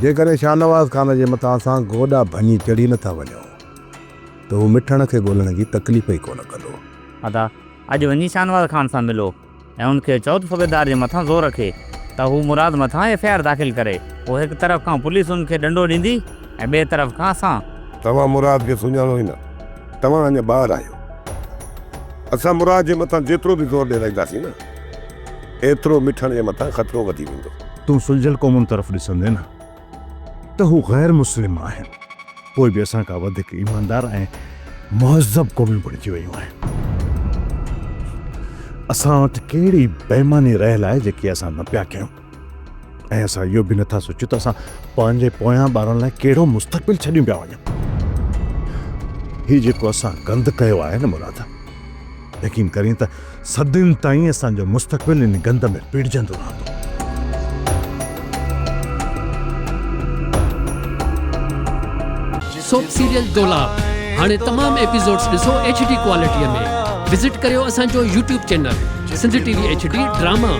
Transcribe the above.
جيڪڏهن شاهنواز خان جي مٿان اسان گوڏا ڀڃي چڙهي نٿا وڃون ته هو مٺڻ کي ڳولڻ جي تڪليف ئي ڪونه ڪندو. ادا، اڄ وڃي شاهنواز خان سان ملو ۽ ان کي چئو ته صوبيدار جي مٿان زور رکي ته هو مراد مٿان ايف I R داخل ڪري. پوء هڪ طرف کان پوليس ان کي ڏنڊو ڏيندي ۽ ٻئي طرف کان اسان. توهان مراد کي سڃاڻو ئي نه. توهان اڃا ٻار آهيو. اسان مراد جي مٿان جيترو به زور ڏيرائينداسين نه، ايترو مٺڻ جي مٿان خطرو وڌي ويندو. تون سلجهيل قومن طرف ڏسندين نه ته هو غير مسلم آهن، پوء به اسان کان وڌيڪ ايماندار ۽ مهذب قوميون بڻجي ويون آهن. اسان وٽ ڪهڙي بيماني رهيل آهي جيڪي اسان نه پيا ڪيون ۽ اسان اهو به نٿا سوچيون ته اسان پنهنجي پويان ٻارن لاء ڪهڙو مستقبل ڇڏيون پيا وڃون. هي جيڪو اسان گند ڪيو آهي نه مراد، يقين ڪرين ته صدين تائين اسان جو مستقبل ان گند ۾ پيڙجندو رهندو. سوپ سيريل دولاب هاڻي تمام ايپيسوڊز ڏسو ايڇ ڊي ڪوالٽي ۾ وزٽ ڪريو اسان جو YouTube channel Sindh T V H D drama.